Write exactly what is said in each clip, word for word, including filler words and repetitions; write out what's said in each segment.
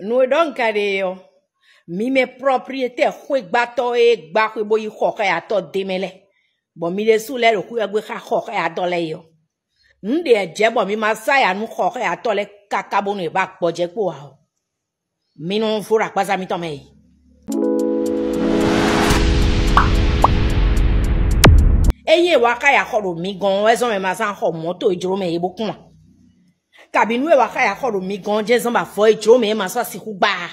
Nǔ e ɖɔ un ka ɖe é ɔ́, mi mɛ propriétaire xwégbátɔ́ e gbá xwé bó yi xɔ xá yatɔ́ d'é mɛ lɛ́ɛ, bɔ mi ɖésú lɛ́ ɖo xwé ɔ́ gbe xá xɔ xá yatɔ́ lɛ́ɛ é ɔ́, nǔ ɖě jɛ bɔ mi ma sá ya nú xɔ xá yatɔ́ lɛ́ɛ káká bónú è bá gbɔjɛ́ kpó ǎ ɔ́, mi nɔ vo ɖo akpáza mitɔn mɛ e. Ényí è wá xá ya xɔ ɖo mi gɔ́n ɔ́ wɛ zɔ́n mɛ ma zán xɔ mɔ̌to e jló mɛ é bó kún a? Kabǐ nú è wá xá ya xɔ ɖo mi gɔ́n ɔ́ jɛ́n zɔ́n bɔ avɔ e jló mɛ é ma sɔ́ sixú gbá a?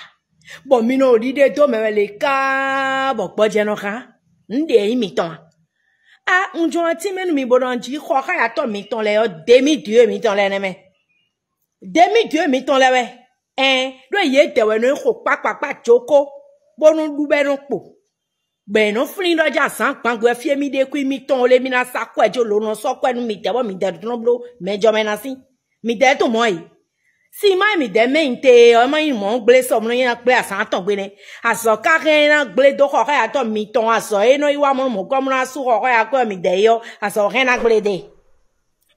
Bɔ mi nɔ ɖiɖe dó mɛ wɛ lě káá bɔ gbɔjɛ nɔ xá. Nǔ ɖě nyí mitɔn a? A un jɔ́n ɔ́ tínmɛ nú mi bó nɔ jí xɔ xá yatɔ́ mitɔn lɛ́ɛ ɔ́, demi dǔ e mitɔn lɛ́ɛ nɛ́ mɛ. Demi dǔ e mitɔn lɛ́ɛ wɛ. Ɛn ɖó yědɛɛ wɛ nɔ yi xo kpákpakpá jǒkó bónú ɖu bɔ é nɔ kpo. Bɔ è nɔ flín ɖɔ jɛ azǎn gbangbe fí e mì ɖe kú mitɔn lé mì ná sa kwɛ jó lǒ nɔ sɔ́ kwɛ nú midɛɛ bɔ midɛɛ ɖó nɔ bló mɛjɔmɛ ná sín. Midɛɛ tunwun mɔ̌ e. Sin má e midɛɛ mɛ nyi te ɔ́, é má nyí mɔ̌ gblé sɔ mlɔ́ nyí ná gblé azǎn atɔn gbe nɛ́. Azɔ̌ ka hɛn ná gblé dó xɔ xɔ́yatɔ́ mitɔn azɔ̌ e nɔ yi wá mɔ̌ mɔ̌ gɔ́ mlɔ́ asú xɔ xɔ́yakɔ́ ɔ́ midɛɛ é ɔ́, azɔ̌ hɛn ná gblé ɖe.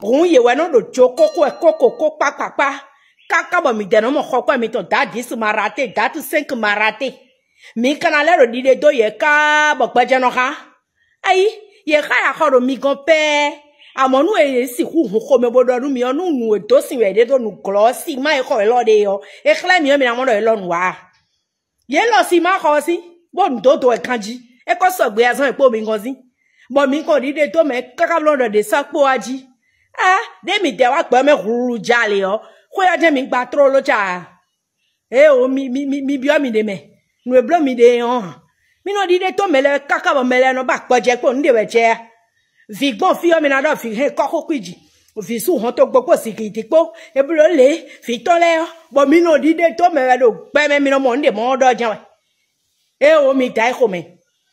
Hǔn yě wɛ nɔ ɖo jokóxo wɛ kókó kpákpakpá, káká bɔ midɛɛ nɔ mɔ xɔkwɛ mitɔn dǎdísi maraté, dǎtu sɛ́nki maraté. Mi ka ná lɛ́ ɖo ɖiɖe dó yě káá bɔ gbɛjɛ nɔ xá. Ayi, yě xá ya xɔ ɖo mi gɔ́n pɛ́ɛ. Amɔ̌ nú è sixú hun xomɛ bó ɖɔ nú mi ɔ́, nú nǔ e dó sin wɛ è ɖe dó nǔglɔ́ ɔ́, sin má e xɔ élɔ́ ɖe ɔ́, é xlɛ́ mi ɔ́, mi ná mɔ ɖɔ élɔ́ nǔ ǎ. Yě lɔ sin má xɔ ɔ́ sín, bó nǔ dó dó wɛ ganjí. É kó sɔgbe azɔn e kpó mi gɔ́n sín, bɔ mi kɔn ɖiɖe dó mɛ káká bló ɖɔ ɖě sɔ́ kpó wá jí. Á, ɖé midɛɛ wá gbɔ mɛ hlulu jalě ɔ́, xwé ɔ́ jɛ́n mi gba tlóló ca ǎ. Éeǒ, mi mi mi mi byɔ́ miɖée mɛ. Nǔ e bló mi ɖe é ɔ́ hǎn. Mi nɔ ɖiɖe tó mɛ lɛ́ɛ káká bɔ mɛ lɛ́ɛ nɔ ba gbɔjɛ kpó nǔ ɖe wɛ jɛ a? Vǐ gbɔn fí ɔ́, mi ná ɖɔ vǐ hɛn kɔ́xo kwíji, vǐ sú hɔntogbó kpó zǐngídi kpó. È blǒ lě vǐ tɔn lɛ́ɛ ɔ́, bɔ mi nɔ ɖiɖe dó mɛ wɛ ɖo gbɛ mɛ, mi nɔ mɔ nǔ ɖě mɔ ɔ́ ɖɔ jɛ́n wɛ. Éeǒ, mi da yi xomɛ,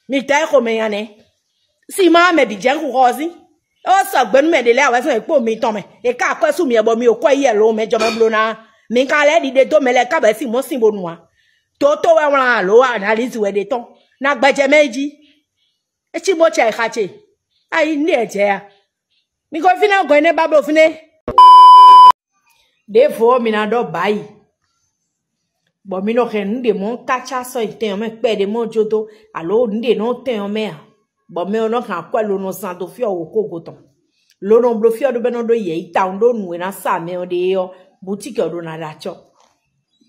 mi da yi xomɛ nya nɛ́. Sin ma mɛ bǐ jɛ xixɔ ɔ́ sín. É wá sɔgbe nú mɛ ɖě lɛ́ɛ awɛzɔ́n e kpó mitɔn mɛ. È ká akwɛ́ sú mi bɔ mi ɖo kwɛ́ yi wɛ lo mɛ jɔ mɛ bló ná. Mi ka lɛ́ ɖiɖe dó mɛ lɛ́ɛ ká bɔ é sin mɔ̌ sin bo nu ǎ. Dǒtó wɛ wlán alo analízi wɛ ɖe tɔn. Ná gbɛjɛ mɛ yi jí. É cí bó cɛ yi xa ce. Ayi ní ɖe jɛ a? Mi ko fínɛ́ gɔn énɛ́ ba bló fínɛ́. Ɖěvo ɔ́, mi ná ɖɔ bǎyi, bɔ mi nɔ hɛn nǔ ɖě mɔ kácá sɔ́ yi tɛn ɔ́ mɛ kpɛɖé mɔ jó dó, alo nǔ ɖě nɔ tɛn ɔ́ mɛ ǎ, bɔ mɛ ɔ́ nɔ hɛn akwɛ́ lo nɔ zán dó fí ɔ́ wǒ kógo tɔn. Lo nɔ bló fí ɔ́ ɖó bɔ é nɔ ɖó yɛ̌yi tawun ɖó nǔ e ná sa mɛ ɔ́ ɖe é ɔ́, butíki ɔ́ ɖó ná ɖo acɔ́.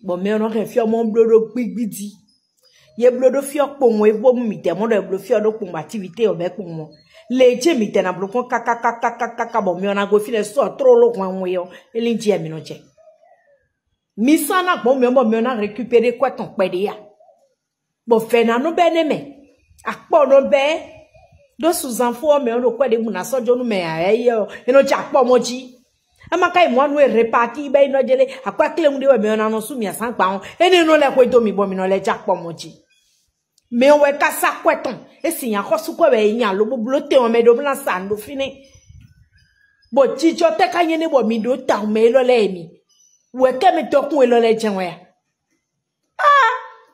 Bɔ mɛ ɔ́ nɔ hɛn fí ɔ́ mɔ bló ɖó gbígbí jí. Yě bló ɖó fí ɔ́ kpowun é bónú midɛɛ mɔ ɖɔ è bló fí ɔ́ ɖó kpowun bɔ ativité ɔ́ bɛ́ kpowun ɔ́. Lě e jɛ́n midɛɛ ná bló kpɔ́n kákákákáká bɔ mɛ ɔ́ ná gosín lɛ́ sɔ́ tlóló hwɛnhun é ɔ́, é lín jí wɛ mi nɔ jɛ. Mi sɔ́ ná gbɔn mɛ ɔ́ bɔ mɛ ɔ́ ná récupéré kwɛ́ tɔn kpɛɖé a? Bɔ vɛ̌ ná nɔ bɛ́ nɛ́ mɛ, akpɔ nɔ bɛ́. Ɖó suzanfó ɔ́ mɛ ɔ́ ɖo kwɛ́ ɖěbǔ ná sɔ́ jó nú mɛ ǎ, é ɔ́, é nɔ jɛ akpɔ mɔ jí. É ma ka yi mɔ̌ nú e repatíi bɔ é nɔ jɛ lé akwɛ́ kléwún ɖé wɛ mɛ ɔ́ ná nɔ sú mì azǎn gban ɔ́, énɛ́ nɔ lɛ́ xwedó mi bɔ mi nɔ lɛ́ jɛ akpɔ mɔ jí. Mɛ ɔ́ wɛ ka sá kwɛ́ tɔn, é sin nyi axɔ́súkwɛ́ wɛ é nya lobo bló tɛn ɔ́ mɛ ɖó ná sa nǔ ɖó fínɛ́. Bɔ jijɔ tɛ́ ka nyí énɛ́ bɔ mi ɖǒ tawun mɛ élɔ́ lɛ́ɛ mi? Wɛ kɛ́ mi dɔkun élɔ́ lɛ́ɛ jɛ́n wɛ a? Á,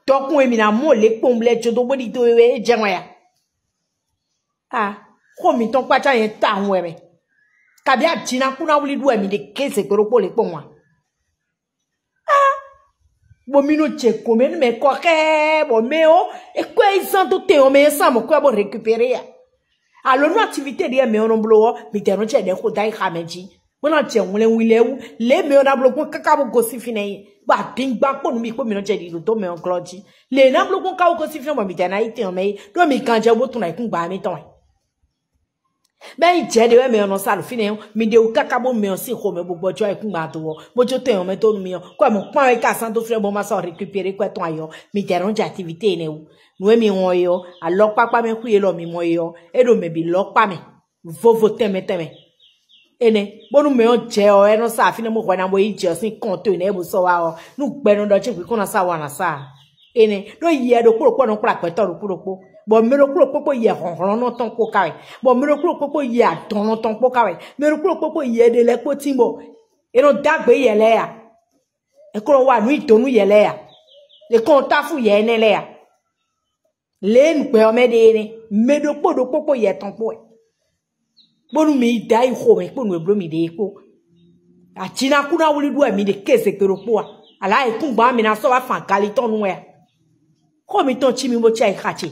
dɔkun e mǐ ná mɔ lě kpowun lɛ́ɛ jó dó bó ɖidó é wɛ é jɛ́n wɛ a? A, xó mǐtɔn kpácá nyɛ tawun wɛ mɛ. Kabǐ aji ná kú ná wlí ɖú wɛ mǐ ɖe kéze gbe ɖokpó lě kpowun a? Á, bɔ mi nɔ jɛ gǒmɛ nú mɛ kɔ xɛɛ bɔ mɛ ɔ́, é kɔ́ yi zán dó tɛn ɔ́ mɛ é sán mɔ̌ kɔ́ bó récupéré a? Alo nú activité ɖé mɛ ɔ́ nɔ bló ɔ́, midɛɛ nɔ jɛ ɖɛ xo dó ayixa mɛ jí, bó ná jɛ wlɛnwin lɛ́ɛ wú. Lě e mɛ ɔ́ ná bló gbɔn káká bó gosín fínɛ́ é, bɔ adingban kpó nǔ bǐ kpó mǐ nɔ jɛ ɖiɖǒ dó mɛ ɔ́ glɔ́ jí. Lě e ná bló gbɔn ká wú gosín fínɛ́ bɔ midɛɛ ná yi tɛn ɔ́ mɛ é, ɖó mi ganjɛ bó tunwun ayǐkúngban mitɔn wɛ. Bɛ́ nyí jɛ ɖé wɛ mɛ ɔ́ nɔ sa ɖo fínɛ́ ɔ́, mi ɖe wú káká bó mɛ ɔ́ sín xomɛ bó gbɔjɔ́ ayǐkúngban do ɔ́, bó jó tɛn ɔ́ mɛ dó nú mi ɔ́, kɔ mɔ kpán wɛ ka zán dó flɛ́ bó ma sɔ́ récupéré kwɛ́ tɔn ayɔ. Midɛɛ nɔ jɛ activité énɛ́ wú. Nǔ e mi wɔn é ɔ́, alɔkpákpá mɛ xwí élɔ́ mi mɔ é ɔ́, é ɖo mɛ bǐ lɔkpá mɛ. Vovo tɛnmɛ tɛnmɛ. Énɛ́, bónú mɛ ɔ́ jɛ ɔ́, é nɔ sa fínɛ́ bó hwɛ ná bó yi jɛ ɔ́ sín kɔn to e nɛ́ bó sɔ́ wá ɔ́, nú gbɛ nɔ ɖɔ cégbǐ kɔn ná sa wa ná sa ǎ. Énɛ́, ɖó yɛ ɖokpó ɖokpó nɔ kplá gbɛtɔ́ ɖokpó ɖokpó, bɔ mɛ ɖokpó ɖokpó kpó yɛ hlɔ̌nhlɔ́nnɔ tɔn kpó ká wɛ, bɔ mɛ ɖokpó ɖokpó kpó yɛ adɔnnɔ tɔn kpó ká wɛ, mɛ ɖokpó ɖokpó kpó yɛ ɖé lɛ́ɛ kpó tín bɔ è nɔ dó agbe yɛ lɛ́ɛ a? È ko nɔ wa nǔ nyi do nú yɛ lɛ́ɛ a? È ko nɔ táfú yɛ énɛ́ lɛ́ɛ a? Lě e nǔgbɛ ɔ́ mɛ ɖe é nɛ́, mɛ ɖokpó ɖokpó kpó yɛ tɔn kpó wɛ, bónú mi yi dó ayi xomɛ kpó nǔ e bló mi ɖe é kpó. Aji ná kú ná wlí ɖú wɛ mi ɖe kéze gbe ɖokpó a? Alǎ ayǐkúngban ɔ́ mi ná sɔ́ wá fan gali tɔn nú wɛ a? Xó mitɔn cí mi bó cí ayǐ xa ce.